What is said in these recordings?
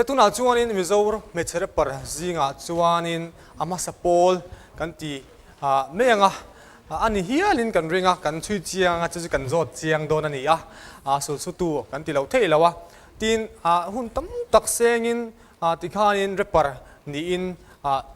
Le tunah chuanin Mizo hmeichhe rapper zingah chuanin a hmasa pawl kan ti mai ang a, a ni hialin kan ring a, kan chhui chiang a, chu chu kan zawt chiang dawn a ni a, sulsutu kan ti lo theih lo a. Tin, hun tam tak sengin tikhanin rapper niin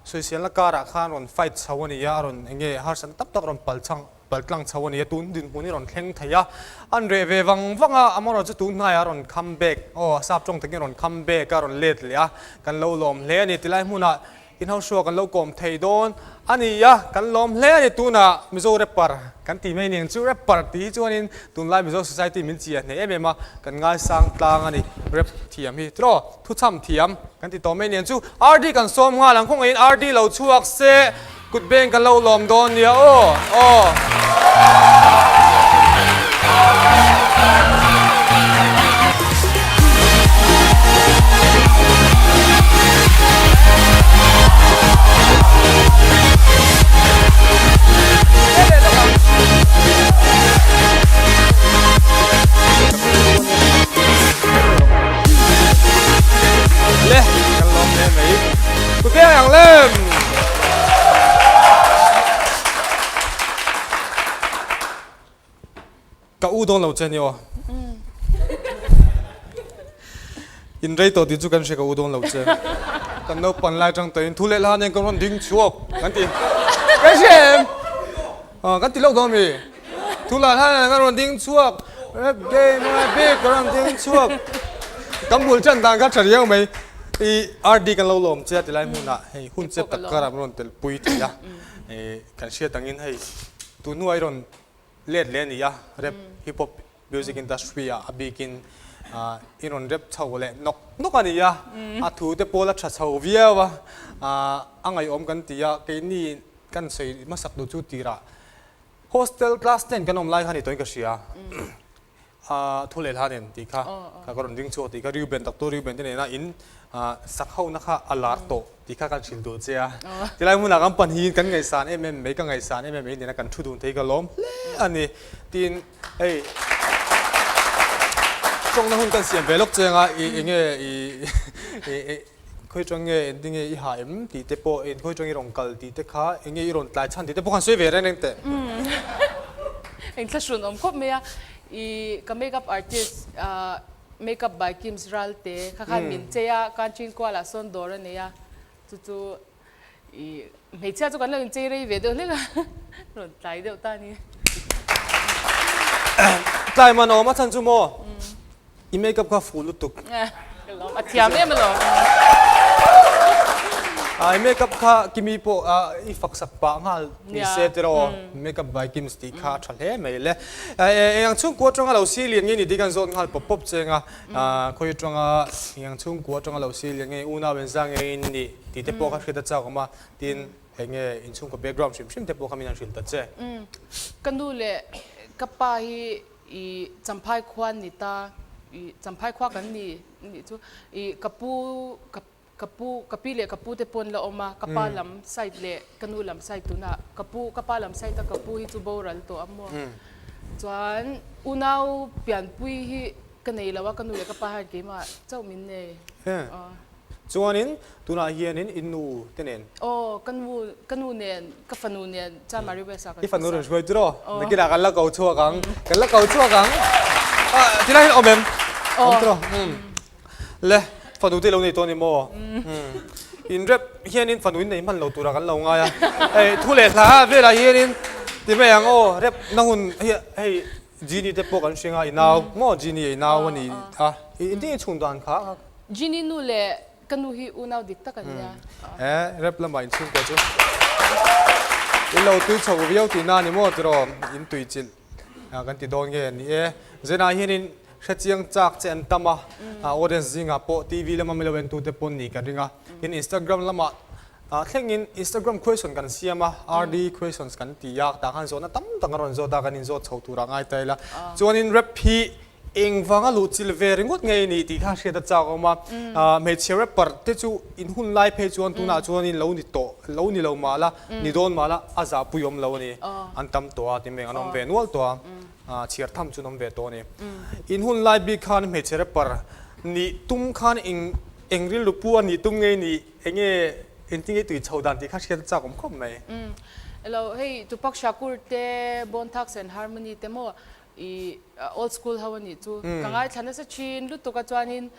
sawiselna karah khan rawn fight chho a ni a, a rawn eng nge harsatna tam tak rawn pal chang. Pal tlang chho a ni a, tun dinhmun hi rawn thleng thei a, an reh ve vang vang a, amaherawh chu tun hnaiah a rawn come back, aw sap tawng takin a rawn come back a, rawn let leh a, kan lo lawm hle a ni. Tilai hmunah inhauhruak kan lo kawm thei dawn a ni a, kan lawm hle a ni. Tunah Mizo rapper kan ti mai aniang chu, rapper tih hi chuanin tunlai Mizo society min chiah hneh em em a, kan ngaisang tlang a ni, rap thiam hi tiraw, thuchham thiam kan ti tawh mai aniang chu. RD kan sawm nghal ang, khawngaihin RD lo chhuak se. Kut beng kan lo lawm dawn nia aw aw. Le kan lawm hle mai. Kut beng ang lem. Ka u dawn lo che ni aw. In rei tawh tih chu kan hria ka u dawn lo che. Kan naupan lai tang tawhin thu leh hla nen kan rawn ding chhuak kan ti. Kan hria em? Kan ti lo dawn mi. Thu leh hla nen kan rawn ding chhuak. Rap game a bik ka rawn ding chhuak. Kan bul chan dan kha tha riau mai. I RD kan lo lawm che a ti lai hmunah hei hun chep tak karah an rawn tel pui thei a. Kan hriat angin hei tun hnuah i rawn let leh a ni a, rap hip hop music industry ah a bikin i rawn rap chho leh nawk nawk a ni a. A thu te pawl a tha chho viau a, a ngaihawm kan ti a, keini kan sawi hmasak duh chu tirah Hostel class ten kan awm lai kha ni tawhin ka hria. Thu leh hla nen tih kha ka rawn ding chhuak tih kha Reuben Doctor Reuben te nena in sak hona kha a lar tawh tih kha kan hrilh duh che a. Tilai hmunah kan pan hi kan ngaihsan em em mai, ka ngaihsan em em mai nena kan thu dun thei ka lawm hle a ni. Tin hei tawngna hun kan siam ve lawk che anga i enge i Khawi tang nge engtin nge i ha em tih te pawh khawi tang i rawn kal tih te kha enge i rawn tlai chhan tih te pawh khan sawi ve reng reng teh. Eng thlahrun awm khawp mai a, i ka makeup artist makeup by Kim's Ralte kha khan min chei a, Kanchin kualah sawn dawr a nei a, chu chu i hmeichhia chu kan lo inchei rei ve deuh hlek a, rawn tlai deuh ta a ni. Tlai man a awm a chhan chu maw? I makeup kha fuh lutuk. Ka lawm a thiam em alawm. I makeup kha Kimi pawh i fak sak pah nghal ni se tiraw makeup by Kims tih kha a tha hle mai le. Eng ang chhungkua atanga lo si lian nge ni tih kan zawt nghal pawp pawp cheng a, khawi atanga eng ang chhungkua atanga lo si lian nge unau engzah nge in nih tih te pawh kha hriat a chak awm a, tin eng nge inchhungkaw background hrim hrim te pawh kha min han hrilh ta che. Ka nu leh ka pa hi I Champhai khua ni ta, i Champhai khua kan ni nih chu i ka pu ka ka pu ka pi leh ka pu te pawn la awm a, ka pa lam side leh ka nu lam side tunah ka pu ka pa lam side a ka pu hi chu boral tawh a maw. Chuan unau pianpui hi ka nei lo a, ka nu leh ka pa hian keimah chauh min nei. Chuanin tunah hianin i nu te nen. Aw, ka nu, ka nu nen, ka fanu nen Chanmari West ah kan I fanu rawn hruai chu raw? Nakinah kan la ko chhuak ang, kan la ko chhuak ang. Tilai hian awm em? Awm chu raw? Le, fanu te i lo nei tawh a ni maw? In rep hianin fanu in nei hman lo turah kan lo ngai a. Hei thu leh hla velah hianin ti mai ang aw, rep na hun hi hei Genie te pawh kan hring a, i nau maw? Genie i nau a ni a, i ding i chhun dan kha. Genie nu leh ka nu hi unau dik tak an nia. He rep lamah inchhungkua chu in lo tui chho viau tihna a ni maw tiraw? In tui chilh kan ti dawn nge ni e. Zenah hianin hrechiang chak che an tam a, audience zingah pawh TV lama milo entute pawn ni ka ring a. Tin Instagram lamah thlengin Instagram question kan siam a, RD questions kan ti a, tah khan zawhna tam tak an rawn zawt a, kan inzawt chho turah ngai ta ila. Chuanin rep hi Engvanga luh chil ve ringawt nge i nih tih kha hriat a chak awm a. Hmeichhe rapper te chu in hun lai phei chuan tunah chuan in lo ni tawh, lo ni lo mah la, ni dawn mah la, a zahpui awm lo a ni. An tam tawh a, timeng an awm ve nual tawh a, chhiar tham chu an awm ve tawh a ni. In hun lai bik khan hmeichhe rapper nih tum khan eng. eng rilru pu a nih tum nge nih enge engtin nge tui chho dan tih kha hriat a chak awm khawp mai. Elo hei Tupac Shakur te Bone Thugs and Harmony te maw i old school ho a nih chu ka ngaithla nasa thin lutuk a chuanin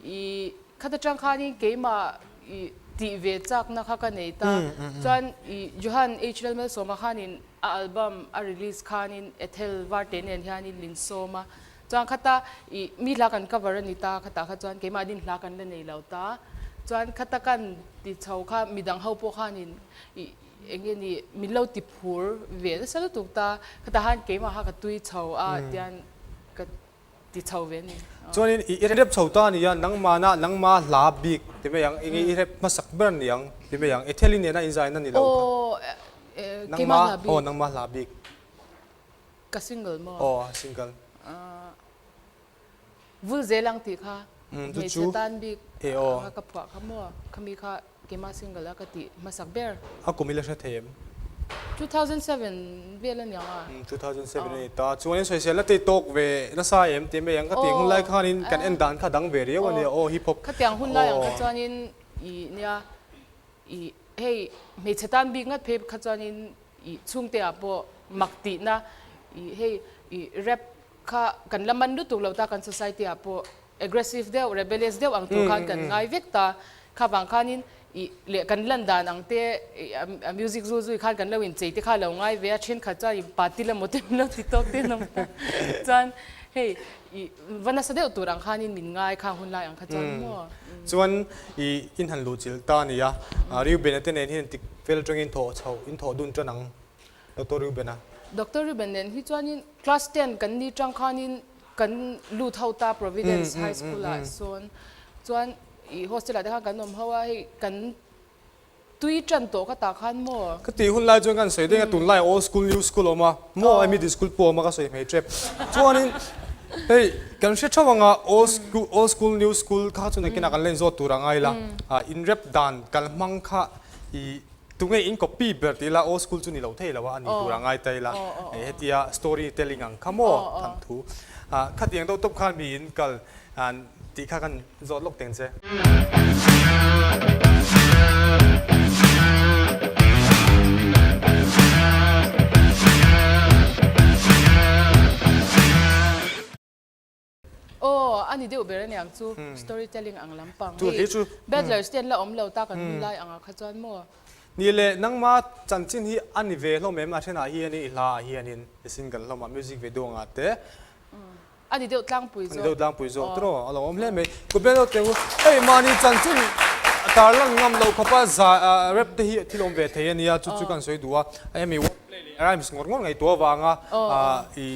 i khata tang khanin keimah i tih ve chakna kha ka nei ta chuan i Johan H Lalmalsawma khanin a album a release khanin Ethel Varte nen hianin min sawm a Chuan khata i mi hla kan cover a ni ta, khatah kha chuan keimah din hla kan la nei lo ta. Chuan khata kan ti chho kha midang ho pawh khanin i eng nge ni min lo ti phur ve nasa lutuk ta. Khatah khan keimah kha ka tui chho a tian ka ti chho ve a ni. Chuanin i rep chho ta a ni a, nangmahna nangma hla bik ti mai ang, eng nge i rep hmasak ber a ni ang ti mai ang, Ethel-i nena inzaina ni lo kha. Aw, keimah hla bik. Aw, nangma hla bik. Ka single maw? Aw, single. Vul zel ang tih kha hmeichhe tan bik anga ka phuah kha maw? Khami kha keimah single a ka tih hmasak ber. A kum ila hre thei em? 2007 vel a niang a. 2007 a ni ta. Chuan in sawisel la tei tawk ve nasa em tih mai ang ka tih hun lai khanin kan en dan kha dang ve riau a nia aw hip hop. Khatiang hun lai ang kha chuanin i nia i hei hmeichhe tan bik ngat phei kha chuanin I chhungte ah pawh mak tihna i hei i rap kha kan la man lutuk lo ta kan society ah pawh aggressive deuh rebellious deuh ang tur khan kan ngai vek ta kha vang khanin i leh kan lan dan ang te a music zul zui khan kan lo inchei te kha lo ngai ve a thenkhat chuan i party lam aw te min lo ti tawk te an awm ta chuan hei i va nasa deuh tur ang khanin min ngai khang hun lai ang kha chuan maw. Chuan i in han luh chilh ta a ni a, Reuben-a te nen hian tik vel atangin thawh chhoh in thawh dun tan ang Doctor Reuben-a. Doctor Reuben nen hi chuanin class ten kan ni tang khanin kan lut ho ta Providence High School ah sawn chuan i hostel ah te khan kan awm ho a hei kan Tui ṭan tawh ka tah khan maw? Ka tih hun lai chuan kan sawi daih a, tunlai old school new school a awm a, maw middle school pawh a awm a ka sawi hmei ṭep. Chuanin hei kan hre ṭheuh ang a, old school old school new school kha chu nakinah kan la inzawt tur a ngai la, inrep dan kal hmang kha i tunge in copy ber tih ila old school chu ni lo thei lo a, a ni tur a ngai ta ila, hetia story telling ang kha maw thanthu khatiang deuh tawp khan mi in kal tih kha kan Zawt lawk teng che. Aw, a ni deuh ber aniang chu story telling ang lampang hei Battlers te an la awm lo ta kan hun lai angah kha chuan maw? Ni le, nangma chanchin hi a ni ve hlawm em? A thenah hianin i hla ah hianin i single hlawm a, music video angah te. A ni deuh tlangpui zawk. A ni deuh tlangpui zawk tiraw? A lo awm hle mai. Ku bel deuh teh u. Hei mahni chanchin tarlan ngam loh khawpa za rap te hi thil awm ve thei a nia, chu chu kan sawi duh a. Hemi word play leh rhymes ngawr ngawr ngaihtuah avanga i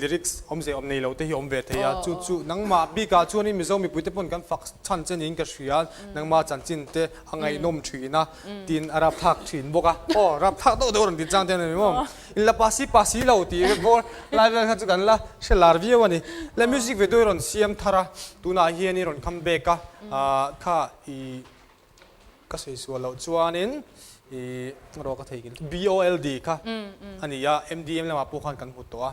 lyrics awmze awm nei lo te hi awm ve thei a. Chu chu nangmah bikah chuanin Mizo mipuite pawn kan fak chhan che niin ka hria. Nangmah chanchin te a ngaihnawm thin a, tin a rapthlak thin bawk a. Aw rapthlak deuh deuh rawn ti chang te a ni maw? In la pasi pasi lo tih vek bawk lai vel kha chu kan la hre lar viau a ni. Le music video i rawn siam thar a, tunah hian i rawn come back a, kha i ka sawi sual loh chuanin i rawh ka thei BOLD kha a ni a, MDM lamah pawh khan kan hmu tawh a.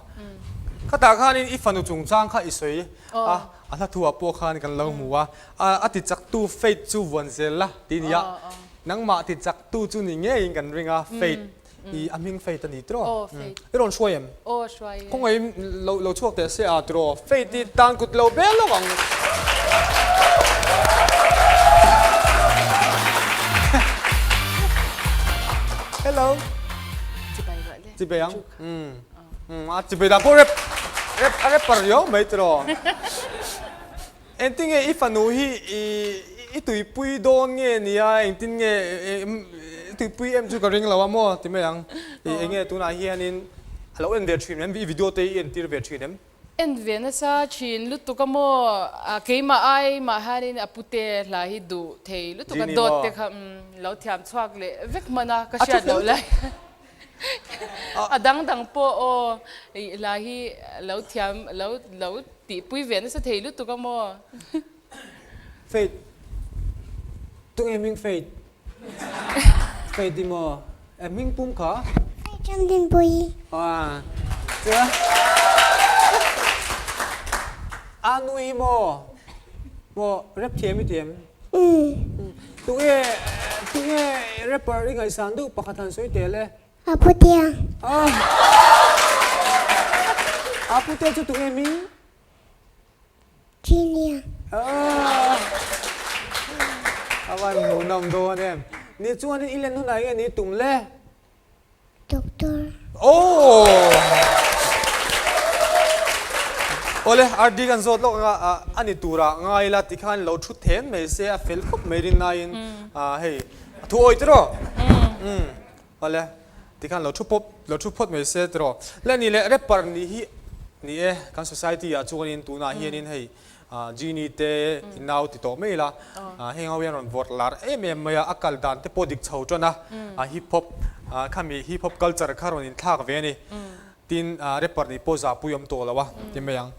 Khatah khanin i fanu chungchang kha i sawi a, a hla thuah pawh khan kan lo hmu a, a ti chaktu Faith chu vuan zel la tih a ni a, nangmah ti chaktu chu ni ngeiin kan ring a, Faith. I a hming Faith a ni tiraw? Aw, Faith. I rawn hruai em? Aw, hruai e. Khawngaih lo lo chhuak teh se a tiraw? Faith i tan kut lo bel lo ang. Hello. Chibai rawh le. Chibai ang. Umm. A chibai dah pawh rep rep a rep par riau mai tiraw? Engtin nge i fanu hi i tuipui dawn nge nia, engtin nge i tuipui em chu ka ring lo a maw ti mai ang. Eng nge tunah hianin a lo en ve thin em, i video te i entir ve thin em? En ve nasa thin lutuk a maw, keimah ai mah hianin a pute hla hi duh thei lutuk a, dawt te kha lo thiam chhuak leh vek hman a, ka hriat loh lai. A dang dang pawh aw i hla hi lo thiam lo lo tihpui ve nasa thei lutuk a maw? Faith Tunge hming Faith? Faith i maw? E hming pum kha? Faith Ramdinpuii. Aw chuan A nui maw? Maw rep thiam i ti em? Umm. Tunge tunge rapper i ngaihsan deuh pakhat han sawi tel e. A putea. Ah. A putea chu tunge hming? Genia. Ah. A van hmuhnawm dawn em. Ni chuanin i len hunah hian i tum le. Doctor. Oh! Awle, RD kan zawt lawk anga a ni tura ngai ila tikhan lo thu then mai se a fel khawp mai rin laiin hei a thu awi tiraw? Umm. Awle, tikhan lo thu pawp lo thu phawt mai se tiraw? Le ni leh rapper nih hi ni e kan society ah chuanin tunah hianin hei Genie te i nau ti tawh mai ila, heng ho hian rawn vawrh lar em em mai a, a kal dan te pawh dik chho tan a, hip hop khami hip hop culture kha rawn inthlak ve a ni. Tin, rapper nih pawh zahpui awm tawh lo a ti mai ang.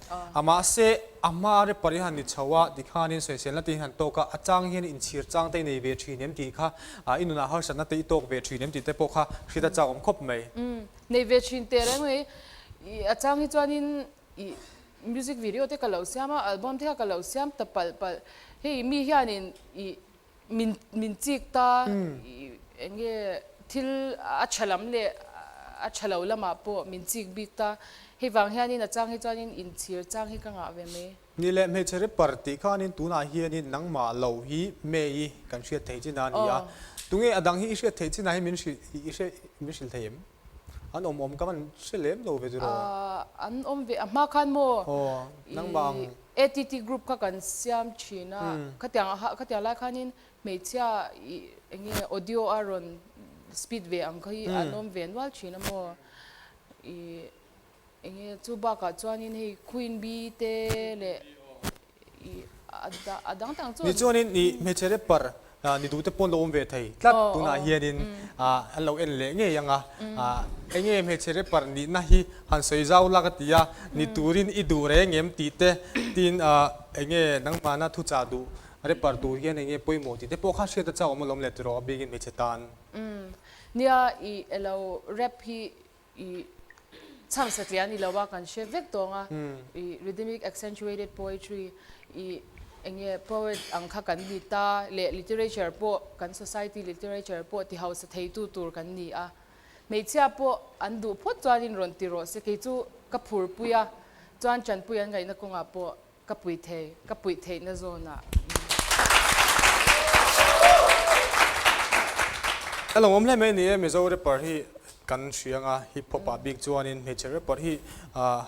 Mahse, a hma rapper hi han ni chho a, tikhanin sawiselna te hi han tawk a, a chang hian inchhir chang te i nei ve thin em tih kha, i nunah harsatna te i tawk ve thin em tih te pawh kha hriat a chak awm khawp mai. Nei ve thin teh reng mai, a chang hi chuanin i music video te ka lo siam a, album te kha ka lo siam ta palh palh. Hei mi hianin i min min chik ta i eng nge thil a tha lam leh a tha lo lamah pawh min chik bik ta. Hei vang hianin a chang hi chuanin inchhir chang hi ka ngah ve mai. Ni leh hmeichhe rapper tih khanin tunah hianin nangmah lo hi May-i kan hriat theih chin a ni a. Tunge a dang hi i hriat theih chinah hi min hrilh i hre min hrilh thei em? An awm awm ka van hre lem lo ve chu rawh. An awm ve a hma khan maw? Aw, nangmah ang. ATT group kha kan siam thin a, khatiang khatiang lai khanin hmeichhia i eng nge audio a rawn speed ve ang kha hi an awm ve nual thin a maw? I eng nge chu bakah chuanin hei Queen Bee te leh a dang dang chuan. Ni chuanin i hmeichhe rapper ni duh te pawn lo awm ve thei tlat tunah hianin an lo en leh ngei ang a, eng nge hmeichhe rapper nihna hi han sawi zau la ka ti a, ni turin i duh reng em tih te tin eng nge nangmahna thuchah duh rapper tur hian eng nge pawimawh tih te pawh kha hriat a chak awm alawm le tiraw a bikin hmeichhe tan. Nia i elo rap hi I chhang satliah a ni lo a, kan hre vek tawng a, i rhythmic accentuated poetry i eng nge poet ang kha kan ni ta leh literature pawh kan society literature pawh ti hausa theitu tur kan ni a, hmeichhia pawh an duh phawt chuanin rawn ti rawh se kei chu ka phurpui a, chuan tanpui an ngaihna kawngah pawh Ka pui thei, ka puih theihna zawnah. A lo awm hle mai ni e, Mizo rapper hi kan hria anga hip hop ah bik chuanin hmeichhe rapper hi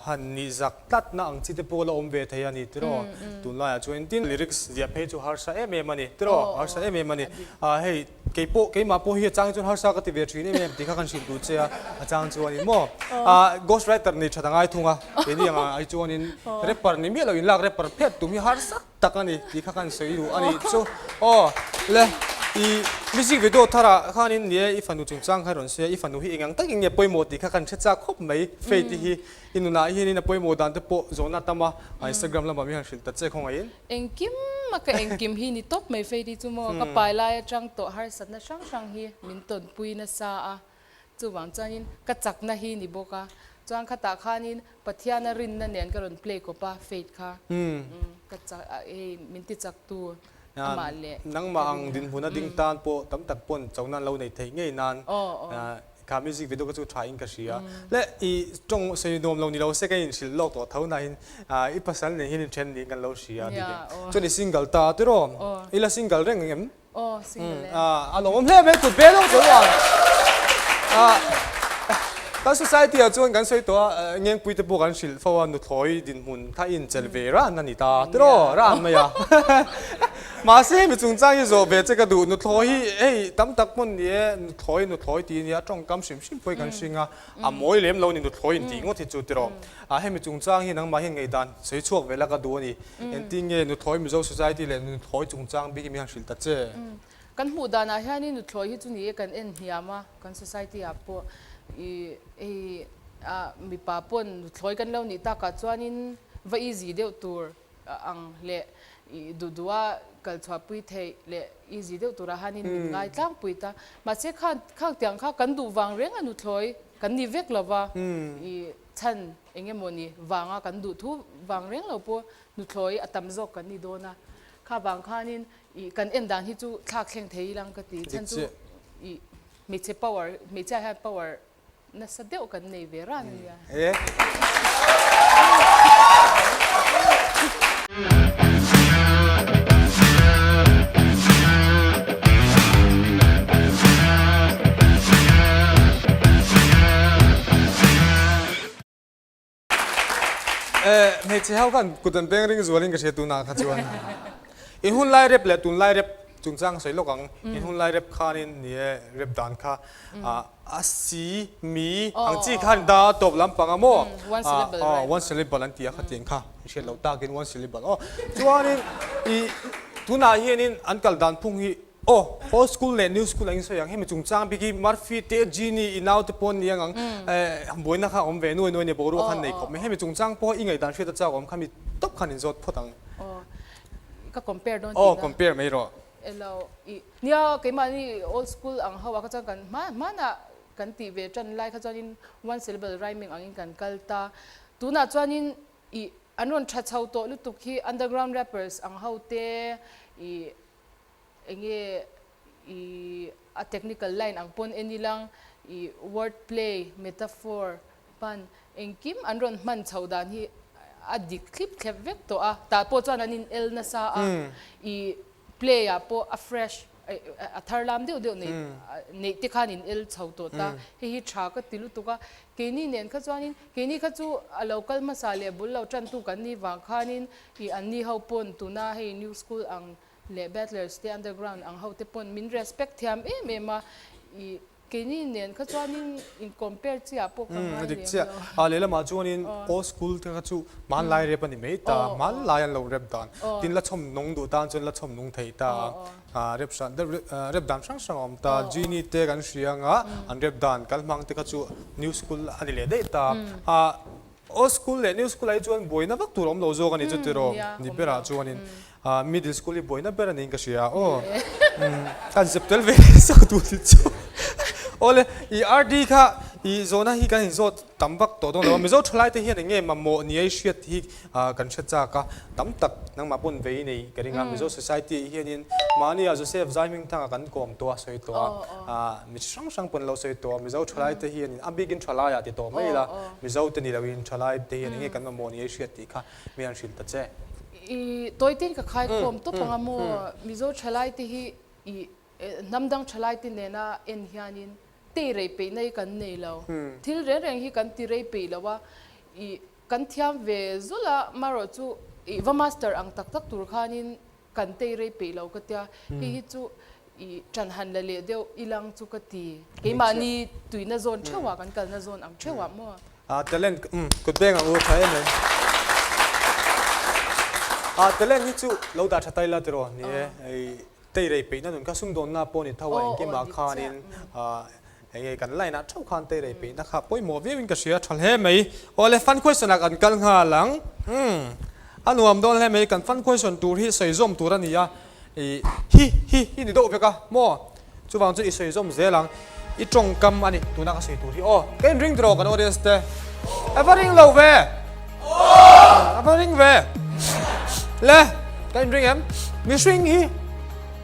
han nih zak tlatna ang chi te pawh la awm ve thei a ni tiraw, tunlaiah chuan tin lyrics ziah phei chu harsa em em a ni tiraw, harsa em em a ni, hei Kei pawh, keimah pawh hi a chang chuan harsa ka ti ve thin em em tih kha kan hrilh duh che a, a chang chuanin maw ghost writer nei that a ngai thung a, keini ang ah hi chuanin rapper ni miah lo in lak rapper phet tum hi harsa tak a ni tih kha kan sawi duh a nih chu. Aw le, i music video tharah khanin ni e i fanu chungchang kha rawn sawi a, i fanu hi engang takin nge pawimawh tih kha kan hre chak khawp mai, Faith i hi i nunah hianin a pawimawh dan te pawh zawhna tam a, Instagram lamah mi han hrilh ta che khawngaihin. Engkim a ka engkim hi ni tawp mai Faith-i chu maw ka pai lai atang tawh harsatna hrang hrang hi min tawnpui nasa a, chuvang chuanin ka chakna hi ni bawk a, chuan khatah khanin Pathiana rinna nen ka rawn play kawp a Faith kha ka chak hei min ti chaktu amah leh Nangmah ang dinhmuna ding tan pawh tam tak pawn chona an lo nei theih ngei nan Kha music video kha chu tha in ka hria. Le i tawng sawi nuam lo ni lo se ka inhrilh lawk tawh tho nain i pasal nen hian inthen niin kan lo hria a dik em. Chuan i single ta tiraw? I la single reng em? Aw single e. A lawmawm hle mai kut ve lawk tawh a. Kan society ah chuan kan sawi tawh a, Ngengpui te pawh kan hrilh fo a, nuthlawi dinhmun kha i inchel ve ran a ni ta tiraw? Ran mai a. Mahse hemi chungchang hi zawh ve che ka duh, nuthlawi hi hei tam tak hmun ni e, nuthlawi nuthlawi tih nia tawngkam hrim hrim pawh hi kan hring a, a mawi lem lo ni nuthlawi intih ngawt hi chu tiraw. A hemi chungchang hi nangmah hian ngaihdan sawi chhuak ve la ka duh a ni. Engtin nge nuthlawi Mizo Society leh nuthlawi chungchang bik hi min han hrilh ta che? Kan hmuh danah hianin nuthlawi hi chu ni e kan en hniam a, kan society ah pawh i hei a mipa pawn nuthlawi kan lo nih takah chuanin va easy deuh tur ang leh i duh duh a kal chhuahpui theih leh easy deuh turah hianin min ngai tlangpui ta. Mahse khan khang tiang kha kan duh vang reng a nuthlawi kan ni vek lo va, i chhan eng emaw ni vanga kan duh thu vang reng lo pawh nuthlawi a tam zawk kan ni dawn a. Kha vang khanin i. I kan en dan hi chu thlak thleng thei ilang ka ti. Chhan chu i hmeichhe power, hmeichhia hian power nasa deuh kan nei ve ran a nia. Hmeichhe ho khan kut an peng ring zualin ka hria tunah kha chuan. In hun lai rep leh tun lai rep chungchang sawi lawk ang. In hun lai rep khanin ni e rep dan kha a si mi ang chi khan da tawp lampang a maw? One syllable an ti a khatiang kha hriat loh takin one syllable aw. Chuanin i tunah hianin an kal dan phung hi Aw, old school leh new school ang in sawi ang, hemi chungchang bik hi Murphy te, Genie i nau te pawh an ni ang ang, buaina kha a awm ve nuai nuai a nia, boruak khan nei khawp mai. Hemi chungchang pawh i ngaihdan hriat a chak awm kha mi tawp khan in zawt phawt ang. Aw, ka compare dawn tihna. Aw, compare mai rawh. Elo, i, nia keimahni old school ang ho ah kha chuan kan hma hmanah kan tih ve tan lai kha chuanin one syllable rhyming angin kan kal ta. Tunah chuanin i an rawn tha chho tawh lutuk hi underground rappers ang ho te i Enge i a technical line ang pawn en ilang i word play, metaphor, pun engkim an rawn hman chho dan hi a dik thlip thlep vek tawh a, tah pawh chuan an in el nasa a, i play ah pawh a fresh a thar lam deuh deuh nei neih te khan in el chho tawh ta, hei hi tha ka ti lutuk a, keini nen kha chuanin keini kha chu a lo kal hmasa leh bul lo tantu kan nih vang khanin i anni ho pawn tuna hei new school ang leh battlers te underground ang ho te pawn min respect thiam em em a, i keini nen kha chuanin in compare chiah pawh ka ngai lem lo. A lehlamah chuanin old school te kha chu hmanlai rep a ni mai ta, hmanlai an lo rep dan, tin la chhawm nung duh tan chuan la chhawm nung thei ta a, rep hran rep dan hrang hrang a awm ta, Genie te kan hria anga an rep dan kal hmang te kha chu new school a ni leh daih ta, a Old school leh new school ah hi chuan buaina vak tur a awm lo zawk a ni chu tiraw ni berah chuanin middle school hi buaina ber a niin ka hria aw kan zep tel ve sak tur ni chu awle i RD kha i zawhna hi kan inzawt tam vak tawh dawn lo a Mizo thalai te hian eng nge mamawh ni a i hriat hi kan hre chak a tam tak nangmah pawn vei nei ka ring a Mizo society ah hianin mahnia Joseph Zaihmingthanga kan kawm tawh a sawi tawh a Mi chi hrang hrang pawn lo sawi tawh a, Mizo thalai te hianin a bikin thalai ah ti tawh mai ila, Mizo te ni loin thalai te hian enge kan mamawh ni ei hriat tih kha mi han hrilh ta che. I tawitin ka khai khawm tawp ang a maw, Mizo thalai te hi i hnam dang thalai te nena en hianin tei rei peihna hi kan nei lo. Thil reng reng hi kan ti rei peih lo a, i kan thiam ve zulh a, marawh chu i va master ang tak tak tur khanin Kan tei rei peih lo ka tia, hei hi chu i ṭan han la leh deuh ilang chu ka ti. Keimahni tuina zawn ṭheuhah kan kalna zawn ang ṭheuhah maw? Ah talent umm kut beng ang u tha em mai. Ah talent hi chu lo dah ṭha ta ila tiraw ni e, hei tei rei peihna nun kha sumdawnna pawh ni tho a engkimah khanin ah Enge kan line ah theuh khan teirei peihna kha pawimawh viau in ka hria tha hle mai. Awle fun question ah kan kal nghal ang. Umm a nuam dawn hle mai kan fun question tur hi sawi zawm tur a ni a. I hi hi hi ni deuh vek a maw? Chuvang chu i sawi zawm zel ang. I tawngkam a ni tuna ka sawi tur hi aw. Ka in ring tawh kan audience te. A va ring lo ve. A va ring ve. Le ka in ring em? Mihring hi.